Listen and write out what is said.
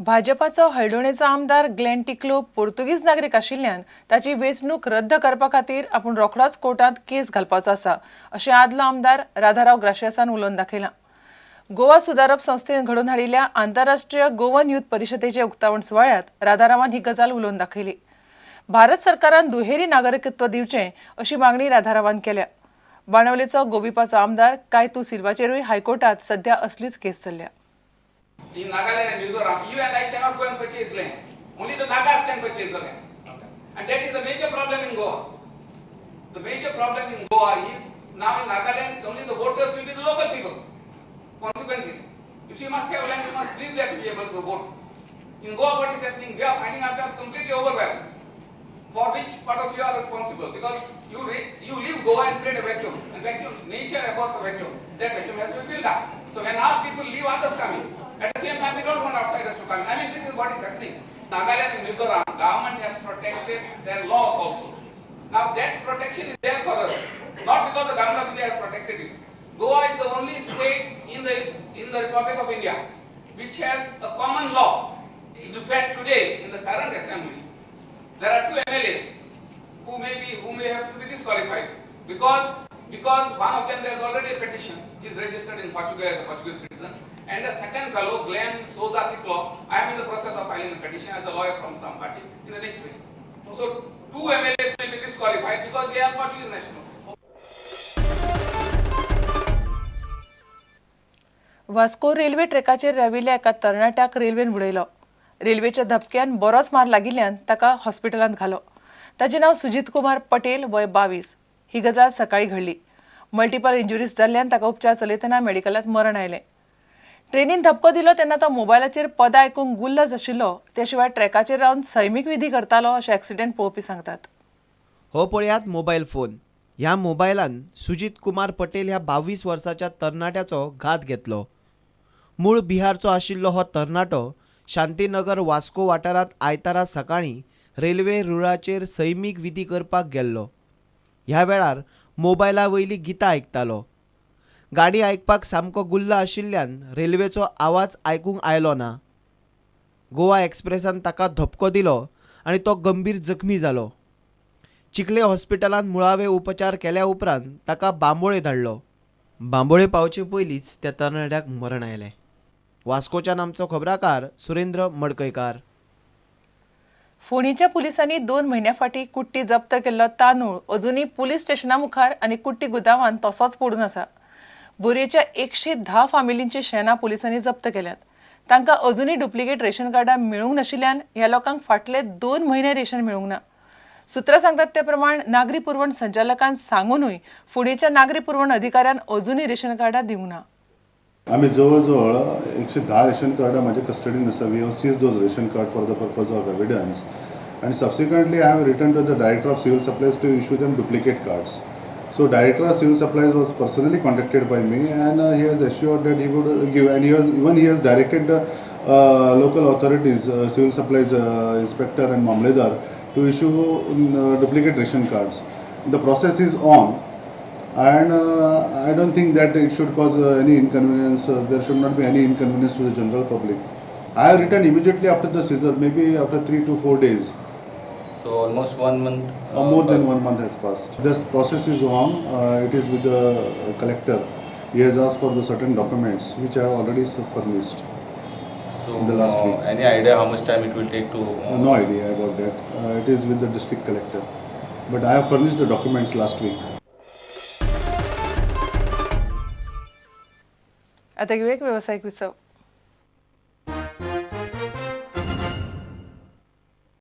भाजपाचो हळदोणेचो आमदार ग्लॅन टिकलो पोर्तुगीज नागरीक आशिल्ल्यान ताची वेंचणूक रद्द करपा खातीर आपूण रोखडोच कोर्टांत केस घालपाचो आसा अशें आदलो आमदार राधाराव ग्राशियासान उलोवन दाखयलां. गोवा सुदारप संस्थेन घडोवन हाडिल्ल्या आंतरराष्ट्रीय गोवन युथ परिशदेचे उक्तावण सुवाळ्यांत राधारावान ही गजाल उलोवन दाखयली. भारत सरकारान दुहेरी नागरिकत्व दिवचें अशी मागणी राधारावान केल्या. बाणावलेचो गोविपाचो आमदार कायतू सिल्वाचेरूय हायकोर्टात सध्या असलीच केस चल्ल्या. In Nagaland and Mizoram, you and I cannot go and purchase land. Only the Nagas can purchase the land. Okay. And that is the major problem in Goa. The major problem in Goa is now in Nagaland, only the voters will be the local people. Consequently, if you must have land, you must live there to be able to vote. In Goa, what is happening? We are finding ourselves completely overwhelmed, for which part of you are responsible, because you leave Goa and create a vacuum, and vacuum, nature abhors a vacuum. That vacuum has to be filled up. So when our people leave, others come in. At the same time, we don't want outsiders to come in. I mean, this is what is happening. Nagaland and Mizoram, government has protected their laws also. Now that protection is there for us, not because the government of India has protected it. Goa is the only state in the Republic of India which has a common law. In fact, today in the current assembly, there are two MLAs who may have to be disqualified because one of them, there is already a petition. He is registered in Portugal as a Portuguese citizen, and the second fellow, Glenn Souza Tiklo, I am in the process of filing a petition as a lawyer from some party in the next week. So two MLAs may be disqualified because they are Portuguese nationals. Vasco railway ट्रॅकाचेर राविल्ल्या एका तरणाट्याक रेल्वेन उडयलो. रेल्वेच्या धपक्यान बरोच मार लागिल्ल्यान ताका हॉस्पिटलांत घालो. ताचें नांव सुजीत कुमार पटेल, वय 22. ही गजाल सकाळी घडली. मल्टिपल इंजुरीज जाल्ल्यान ताका उपचार चलयतना मेडिकलांत मरण आयलें. ट्रेनीन धपको दिलो तेन्ना तो मोबायलाचेर पदां आयकूंक गुल्लज आशिल्लो. ते शिवाय ट्रॅकाचेर रावन सैमीक विधी करतालो अशें एक्सिडेंट पळोवपी सांगतात. हो पळयात मोबायल फोन. ह्या मोबायलान सुजीत कुमार पटेल ह्या 22 वर्साच्या तरणाट्याचो घात घेतलो. मूळ बिहारचो आशिल्लो हो तरणाटो शांतीनगर वास्को वाठारांत आयतारा सकाळीं रेल्वे रुळाचेर सैमीक विधी करपाक गेल्लो. ह्या वेळार मोबायला वयली गितां आयकतालो. गाडी आयकपाक सामको गुल्ल आशिल्ल्यान रेल्वेचो आवाज आयकूंक आयलो ना. गोवा एक्सप्रेसान ताका धपको दिलो आनी तो गंभीर जखमी जालो. चिखले हॉस्पिटलांत मुळावे उपचार केल्या उपरांत ताका बांबोळे धाडलो. बांबोळे पावचे पयलींच त्या तरणाट्याक मरण आयलें. वास्कोच्यान आमचो खबराकार सुरेंद्र मडकयकार. फोंडेच्या पुलिसांनी 2 म्हयन्यां फाटीं कुट्टी जप्त केल्लो तांदूळ अजुनूय पुलीस स्टेशना मुखार आनी कुट्टी गुदावान तसोच पडून आसा. बोरयेच्या 110 फामिलींची शेणां पुलिसांनी जप्त केल्यात. तांकां अजुनूय डुप्लिकेट रेशन कार्डां मेळूंक नाशिल्ल्यान ह्या लोकांक फाटले 2 म्हयने रेशन मेळूंक ना. सुत्रां सांगतात ते प्रमाण नागरी पुरवण संचालकान सांगूनय फोंडेच्या नागरी पुरवण अधिकाऱ्यान अजुनूय रेशन कार्डां दिवंक ना. आमी जवळ जवळ 110 रेशन कार्डां म्हाज्या कस्टडीन आसा. We have seize those ration card for the purpose of evidence and subsequently I have written to the director of civil supplies to issue them duplicate cards. So director of civil supplies was personally contacted by me and he has assured that he would give, and he has directed the local authorities, civil supplies inspector and mamledar to issue duplicate ration cards. The process is on and I don't think that it should cause any inconvenience. There should not be any inconvenience to the general public. I have written immediately after the seizure, maybe after 3 to 4 days. So almost 1 month? More than 1 month has passed. This process is on. It is with the collector. He has asked for the certain documents which I have already furnished. So, in the last week. Any idea how much time it will take to? No idea about that. It is with the district collector. But I have furnished the documents last week. आता घेऊया एक व्यावसायिक विसव.